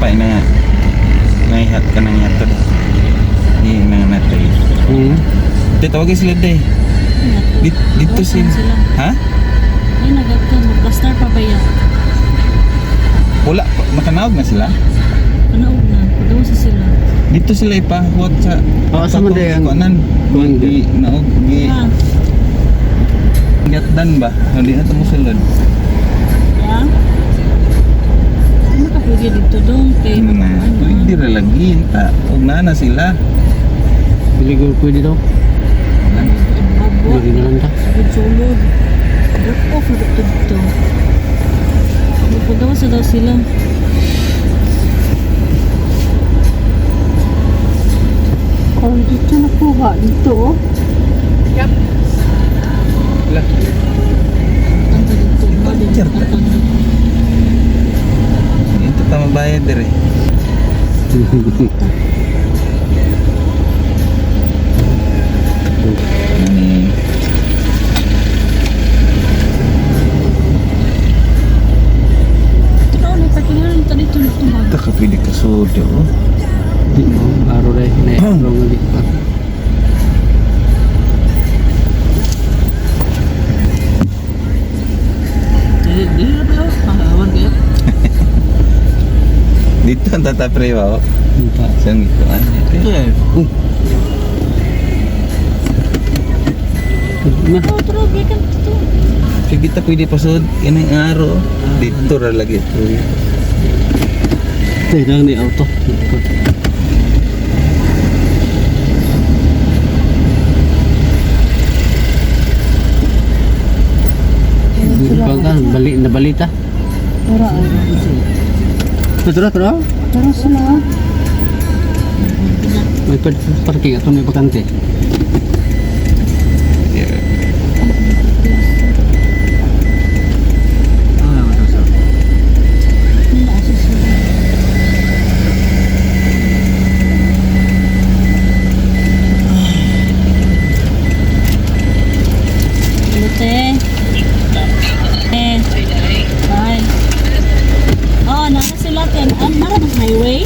pa ina naihat ka nang yato. Di na natay. Di tawagin sila day. Dito sila. Sila. Ha? Ay, nagagkan. Mag-plaster pa ba yan? Wala pa. Makanawag na sila. Panaog na. Pagawa sa sila. Dito sila ipahuwat sa Oo, sa man day ang- kuanan. Kuan Di naog gi Ha? gatdan ba? Hindi na tamo sulod. Ya? Ano ka pwede dito dong? Kay Na, ano? pwede ra lagi ta. Ug naa na sila. Dili ko pwede daw. Bagwa. Dili na lang ta. Sugod sulod. Drop off na dito dito. Pagawa sa daw sila. Oh, dito nakuha. Dito, oh. Lah, Tanta dito. Picture ta. Ito ta mabayad dire. Ani. Ito na, parking na lang dito dito. Ito ka pwede ka sulod oh. Di mo aro dai na wrong di pa. Dito ang tatapre ba oh. Pa. Saan gikuan? Ito eh. Uy. Na. Oh, tara, break ang dito. Sige ta pwede pasod kining aro. Dito ra lagi. Tay lang ni auto. Bangka, bali na balita. Tara, ay. Tara, tara. Tara sila. May parking ato may bakante. Yeah. Ah, wala sa. Ano, asa sila? Hello, te. Eh. Bye. Oh, nasa sila, te. Ah, nara ba sa highway?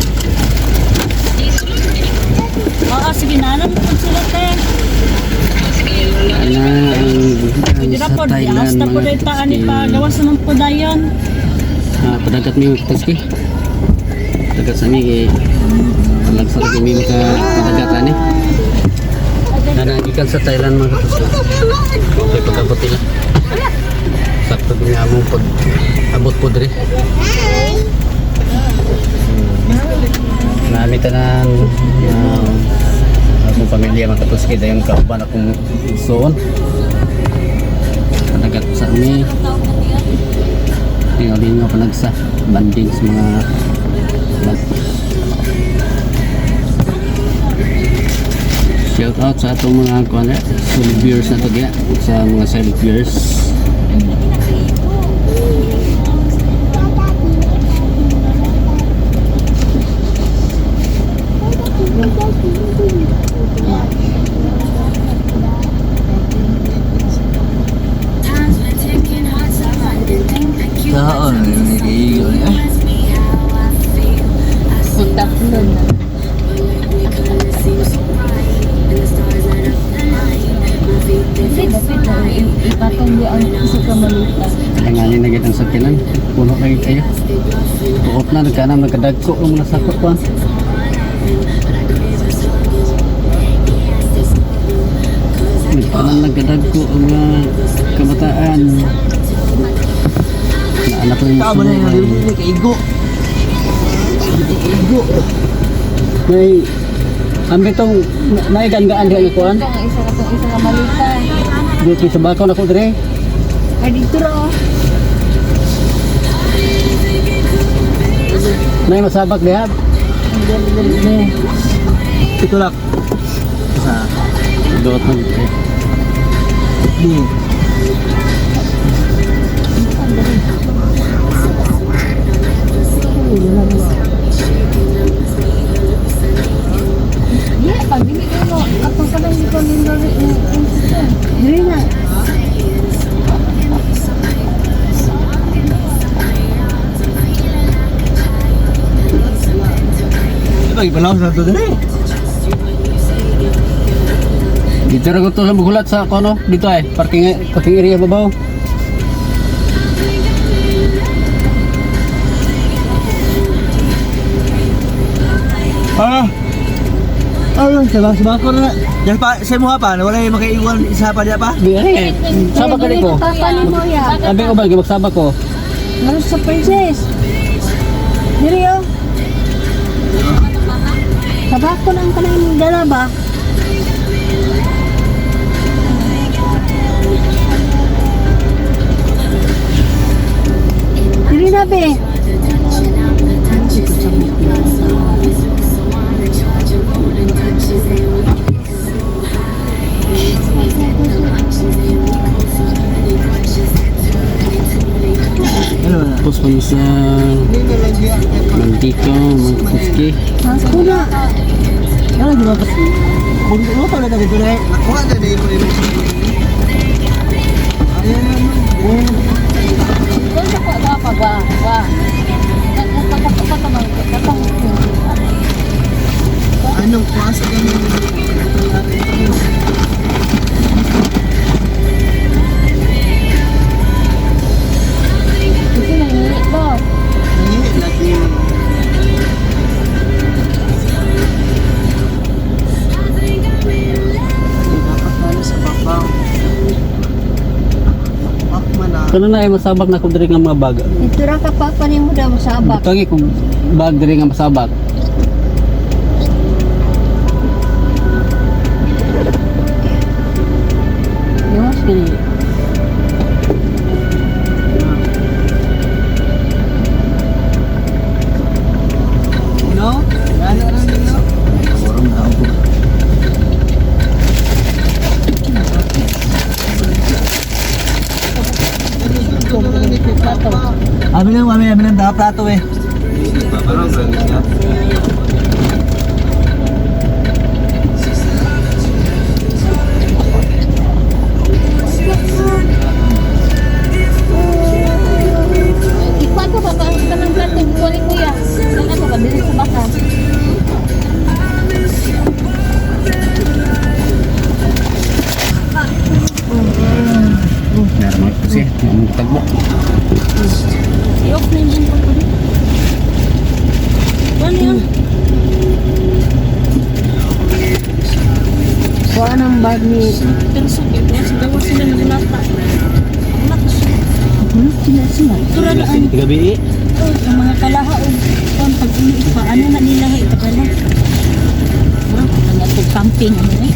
Oo, sige, nara po sila, te. Ana ang Pwede ang na sa po, Thailand dias na po mga dahil taan katuski. pa. Gawas naman po dayon. Ah, padagat mi mga katuski. Padagat sa mi kay palag sa kami maka padagat ani. Nanagikan sa Thailand mga katuski. Okay, pag-abot nila. Sakto din nga among pag abot po diri. Nami tanan akong pamilya mga katuski dayon kauban akong igsoon. Padagat sa mi. Lingaw-lingaw pa nagsa banding sa mga Shout out sa atong mga kuan eh, solid viewers na to diya, sa mga silent viewers. Taon ni kaigo ni. Ah. Putak nun. Hindi, dapat na. Ipatong niya ang isa ka malita. Tingali na gid ang sakyanan. Puno na gid kayo. Tuot na nagkanam nagkadagko ang mga sakot kuan. Nagkanam nagkadagko ang mga kabataan. Naana ko yung Tama na yung kaigo. Kaigo. May ambitong naiganggaan diha nga kuan. Ito ang isa ka itong isa ka malita. Dito sa bakon ako dire. Ay, dito ra, oh. Nay masabak diha. Itulak. Sa Duot na dito. di. Yeah, pag dili ko no, atong kanang di ko nindori Dili na. Pagpalaw sa ito dali. Dito ra ko to sa buhulat sa kono dito ay parking parking area babaw. Ah. Ayun, sa sa ko na. Yan pa, sa mo pa, wala yung makaiwan isa pa diya pa. Di ay. Sabak ka ko. Papa ni mo ya. Sabi ko ba magsabak ko. Meron sa princess. Diri oh. Tabako lang ka ng dala ba? Diri na be. Ano na? Tapos kami sa Nandito, mga kuski. Ako na. Ano di ba? Kung ano pa na dito na. Nakuha na dito rin. Doon sa kwa pa ba? Ba. Anong klase ganyan? Kasi nangingi ba? Hindi lagi. Dapat lalo sa babaw. Pak man na. Kano na ay masabak na ko diri nga mga bag. Dito ra ka papa ni mo daw sa abak. Butangi kung bag diri nga masabak. Diwas gani. No? Ano rin nino? Warong na ako. Amin lang, dapat plato eh. Parang sa niya. Ikuan ko pa pa ka ng plato ko ni kuya. Ano ko ba dili sa baka. Meron mga kuski. Ang tagbo. I-off na yung cellphone ko dito. Ano yun? Kuha ng bag ni Pero sa gawa sila ng lata. Lata. Sila sila. Tura na ang Gabi eh. ang mga kalaha o kung pag uli pa ano na nila eh tabala. Murag ang ato camping ano eh.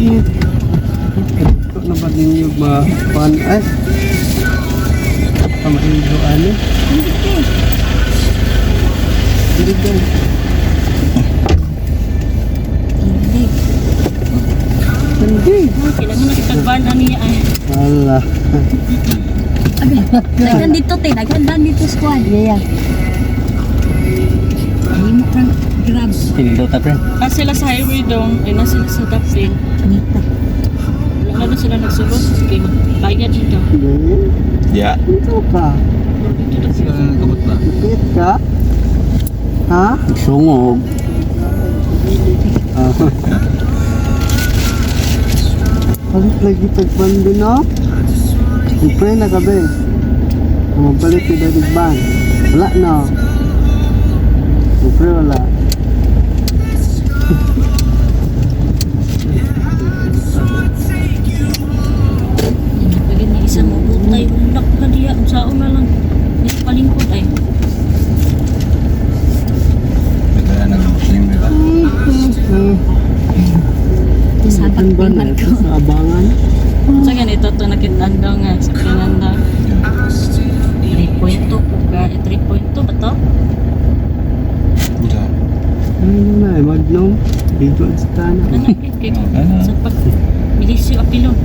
Ito na ba ninyo ma pan ay? Pamaido ano? Hindi. Dili ka. Hindi. Hindi. Kailangan na kitag ban ano niya ay. Ala. Daghan dito te, daghan dan dito squad. Yeah. Ay mo kang grab. Tinindo ta pre. Ah, sila sa highway dong, ay na sila sa taxi. Nita. Wala na sila nagsulod. Okay, magbayad dito. Ya. Ito ka. Dito na Sila na nagkabot ba? Pit ka? Ha? Sungog. Ah. Palit lagi tagpando no? Siyempre na kabe. Magbalik ni David Ban. Wala na. Siyempre wala. Pagin ni isa mo butay, ulak ka diya, unsaon na lang. Dito palingkod ay. Bigla na nag-muslim, di ba? Sabak Ano ba na ito sa abangan? Sa ganito to nakitaan daw nga sa kinanda. 3.2 po ka, 3.2 ba to? Ya. Ano na eh, Magnum. Dito ang stana. Ano kay Ano? sa pag milisyo apilon.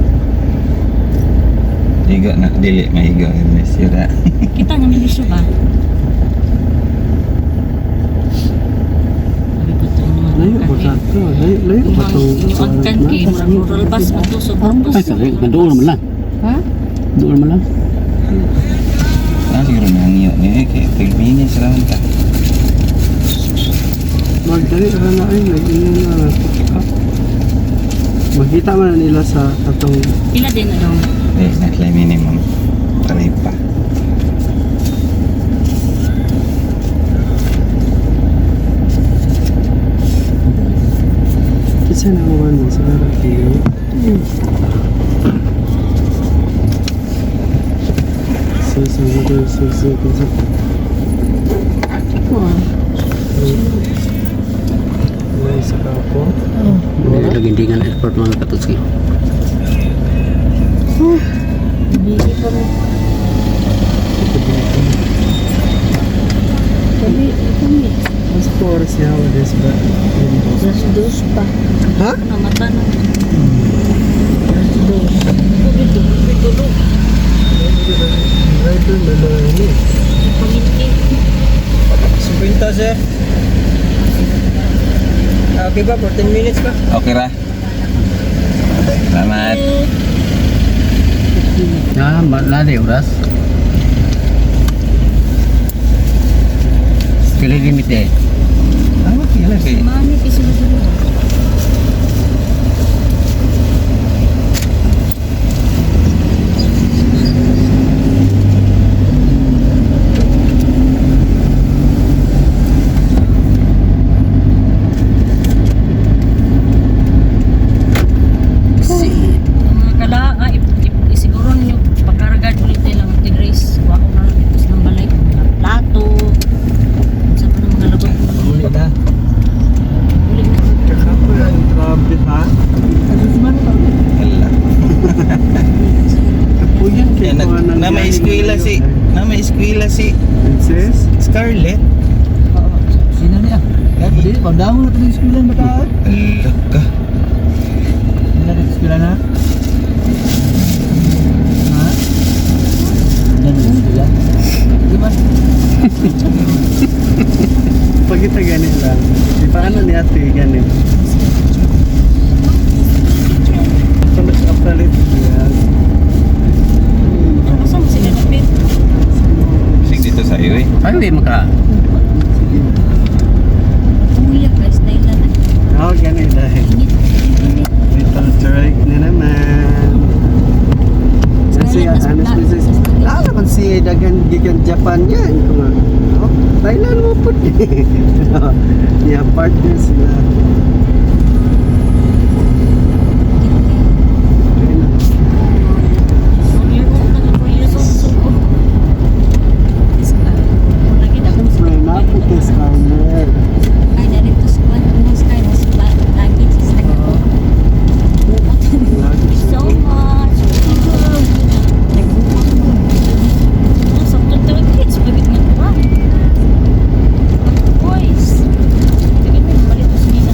Iga na, dili, maiga. Sira. Kita nga milisyo ba? Sabi ko to inyo. Layo ba sa ito? Layo, layo ba ito? Inyo ang kan kay murag rural bus ba to so Ay, sorry. Nandoon naman lang. Ha? Doon man lang. Ah, siguro nangyo niya eh. Kaya 12 minutes lang ta. Magdali ra na ay nag-ingon na pick up. Makita man na nila sa atong Pila din na daw. Eh, natlay minimum. Taripa. Kinsa na ang mo sa kilo. So so so so so so. Wala sa kapo. Wala. Lagindingan airport, mga katutski. Busy pa mo. Sabi, kami. Mas oras niya ako this ba? 2:00 pa. Ha? Namata na. 2:00. Tubig, tulog. Driver na ni. Pamilki. 50, sir. Okay ba? 14 minutes ba? Okay ra. Salamat. Ah, lali oras. Pila limit eh. Ah, okay lang kay. Mani, kisulod-sulod. Mga kala, ah, isiguro ninyo pagkarga ulit nila ang Grace. Wa ko na lang dito sa balay. Mga plato. Sa pa ng mga labot. Ulit na. Ulit na. Kakapoy ang grabe ha. Hala. Kapuyan kay Yan, kuha ng na may galing eskwela ngayon. si na may eskwela si Princess? Scarlett. Sino niya? Kaya dili pagdahon na ito eskwela ba ta? Hala ka. Hindi na ito eskwela na. Ha? Hindi na eskwela. Di ba? Pagkita ganit lang. Di paano ni ate ganit? Kapalit kapalit. Yes. Ano saan sila napit? Sig dito sa iyo eh. Ay, maka. Sige. Umuya guys, Thailand. Oo, ganit dahil. Init, init. Little Drake na naman. Kasi Scarlett, anas princess. Ah, naman si dagan gikan Japan yan. Kung ano. Oh, Thailand mo po. Yeah, partner sila. Ayun na. 4 years old na, 4 years old. So, lagi na akong Siyempre, napit Scarlett. Ay, narito sa kwan, mas kay mas lagi sa ko. Lagi So much. Nagbuot mo. Oh, sa kids, pagit nga ko. Boys. Sige na, balik ko sa nila.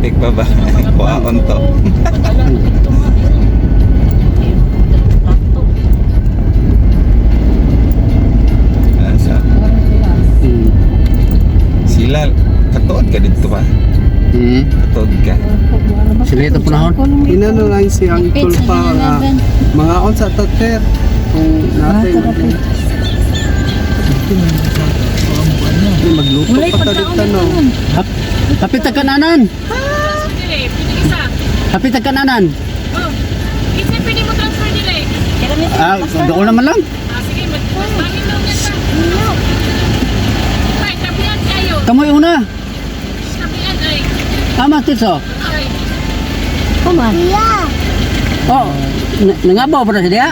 Traffic pa ba? Kuhaon to. Padala na dito nga. Ayun. Plato. Ah, sa sila katuod ka dito ba? Katuod ka. Sila ito panahon. Inano lang si Uncle pa nga mga on sa tater kung natin magluto Walay pa ta pagkaon dito no. Hapit ta kananan. Hapit ta kananan. Oh, Isa pwede mo transfer nila eh. Ah, doon naman lang. Ah, sige, magpangin lang yan ta. Ay, tabihan kayo. Kamoy una. Tabihan ay. Tama titso. Ay. Oh, nangabaw pa na siya.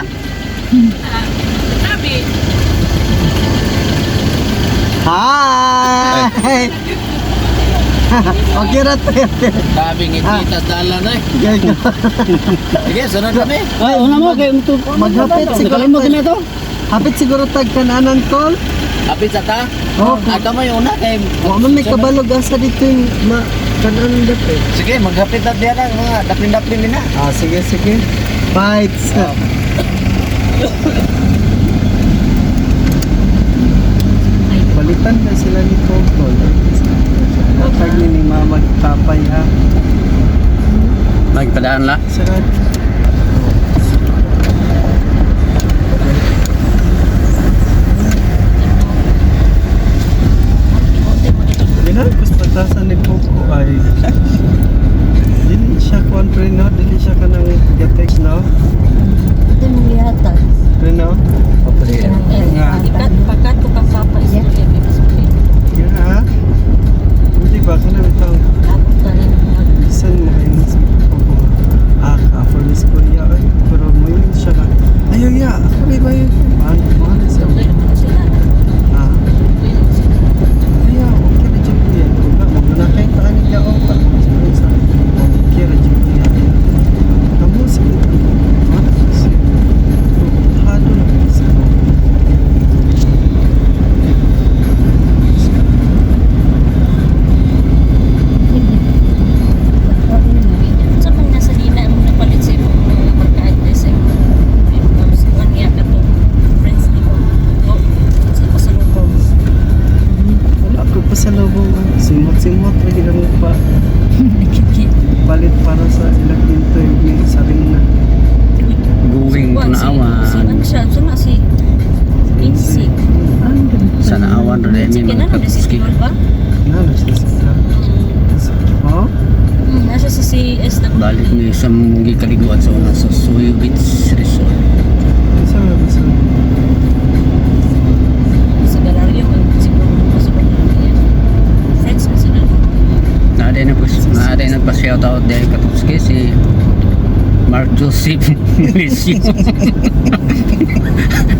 Ah, tabi. Hi! Okay ra te. Sabi ng kita dalan eh. Sige, sunod kami. Ay, una mo kay ito. Maghapit siguro. Nakalimot na ito. Hapit siguro tag kananan kol. Kapit sa ta. Oh, Ay, kamay una kay. wa man may kabalog asa dito yung ma kananan dapit. Sige, maghapit na diyan lang mga daplin-daplin nila. Ah, sige sige. Bites. Palitan na sila ni Coco. Natag ni mama at papay ha. Magpadaan la. Sarap. Ginagos patasan ni Coco ay dili siya kuan pre no, dili siya kanang gatex no. Ito mong yata. Pre no. Nga. Ikat, pagkat ko kang papa is Yun ha. Hindi ba kanang itong Tapos ka rin. bisan mo kayo sa Coco. Ah, ka for Miss Korea ay pero mo yun siya ka. Ayaw ya, ako rin ba yun? Paano paano siya? Tuloy naman na sila. Ah. Tuloy naman sila. Ayaw, okay na dyan kuya. Diba, huwag na kayo taan niya ako. Okay na dyan kuya. Kamu sige. Ano siya? Halo na kayo sa Sa man nasa dina mo napalit sa imong mga pagka-advice sa imong sa kanya ka to friends ni mo. O, sa pasalubong. Wala ko pa sa lubong. Simot-simot. Lagi lang pa. Palit para sa ilang interview sa ring na. Going Kuwan, si- tanaawan. Si ano siya? Sino si Pinsi. Sa naawan ro Si mi mga Kinan, si katutski. Tol ba? Nalo siya sa Oh? Nasa sa CSW. Balik mi sa mong gikaliguan sa una sa Suyo Beach Resort. Isa ba ba sa Sa Galario, siguro sa yan. Friends mo sila. Naaday na pa shout out dahil katutski si Mark Joseph Milicio.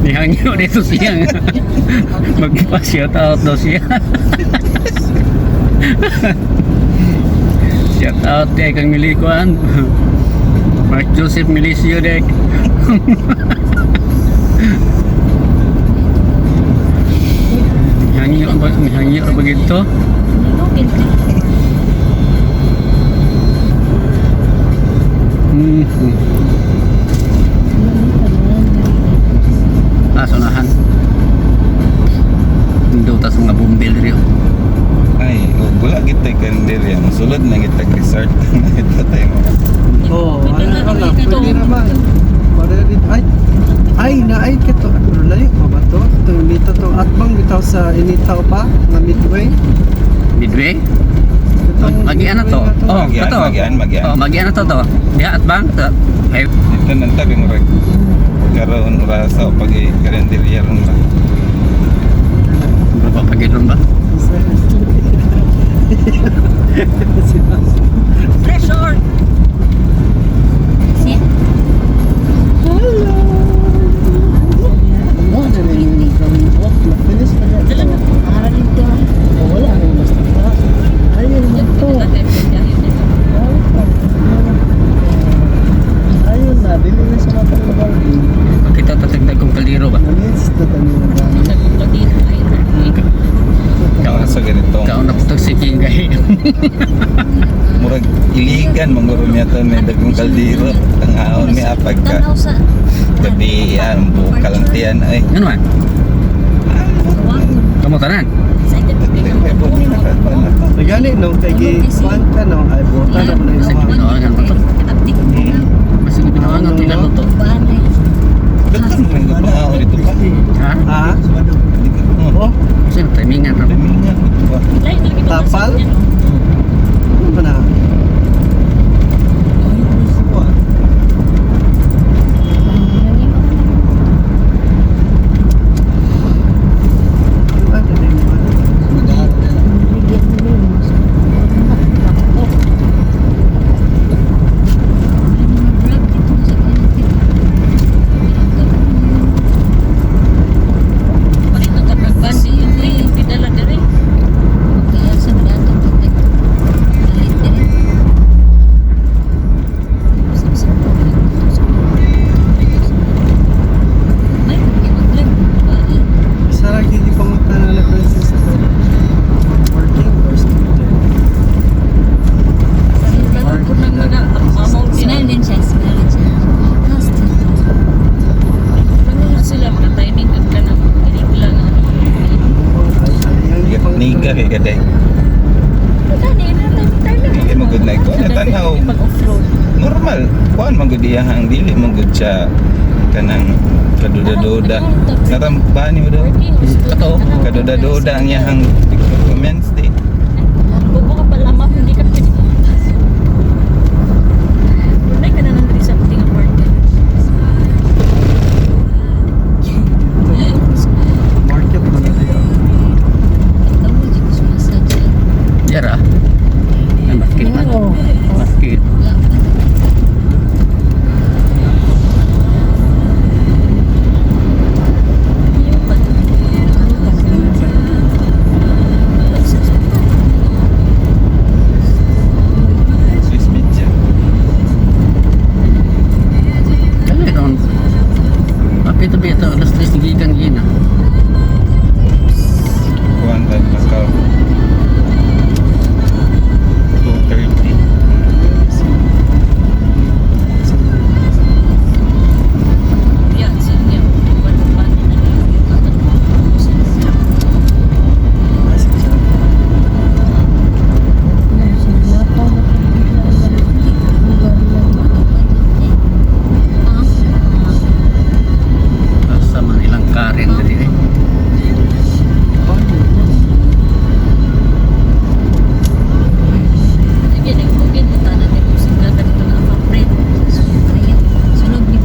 Nihangyo dito siya. Magpa-shout out daw siya. Shout out dahil kang Milikuan. Mark Joseph Milicio dek. Mihangyo ba begitu? Ano, Ah, sonahan. Induta sa mga bumbil rin. Ay, oh, wala kita karinderya. Musulod na kita resort. Ito tayo mga. Oo, Pwede ano na ka rin lang, dito. pwede naman. Para rin, ay, ay, naay ka to. Pero layo pa ba to? Ito, inita to. Atbang bitaw sa initaw pa, na midway. Midway? Itong Magian na to. midway na Oh, Magian, ito. magian, magian. Oh, magian na to to. Diha at bang? Ay, Dito nang tabi mo rag. Karoon rasa pag karinderya ron ba. mapapagilon ba? Pressure! Si? Oh, Na-finish na Dala na. Aral ito. Wala, ano basta. Ayun naman to. Ayun na, dili na siya matanggal. Kita tatagdag kong kaliro ba? Namits na tayo na. Kaon sa ganitong Kaon na putog si King gay. murag Daghan man guro niya to may dagong kaldero. Ang aon ni apag ka. Tanaw sa Gabi ang bukal ang tiyan ay. Ano man? Kamu tanan. Sa Gani no kay gi kuan ka no ay buta na mo na Kasi yung ginawagan mo to. Kasi ginawagan to ilan to. Daghan man gud mga dito pa. Ha? Ha? Oh. Oh, Kasi timingan ra. Timingan dito pa. Tapal? Ano ba na? Ano ba na? Sarang hindi pangutana na Francis sa working or student? Smile din siya, smile din siya. Ah, still. Ano sila mga timing at ka na lang ano. Niga kay kaday. Gani na timing. Hindi mo good night ko. Natanaw. Pag off-road. Normal. Kuan man gud iyahang dili man gud siya kanang kaduda-duda. Natambahan ni mo daw. Working or student. Totoo. Kaduda-duda ang iyahang comments di. Bobo ka pala ma'am, hindi ka pwede pumunta. Tunay ka na nandun sa puting apartment. Market mo na tayo. Yara. Ay, basket man. Basket. Swiss media. Ano ito? Kapit to ito, alas 3 gigan gina. Kuan ba Macau. 2:30. Yeah, sige. Wala pa na Nasa siya. Asa man ilang karen diri eh. Sige, nag-booking mo tanan din kung single ka dito na ang Sunog ni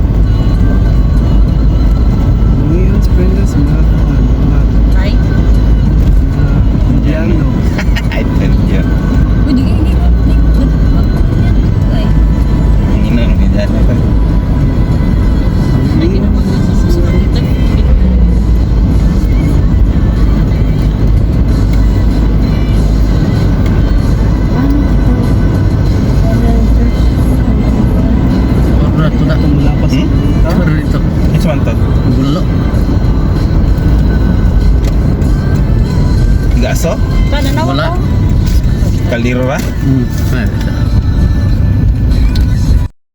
Ngayon si Brenda sa mga kuan, mga Try. mga Indiano. I tell you. Uy, di di di di ay. Ang ina ng Indiana pa. Lagi naman nasa susunod dito. Ora to na. Wala pa sa Hmm? Ora dito. It's one to. Gulo. Gaso? Pananaw Wala. ko. Kaldero ra? Ay,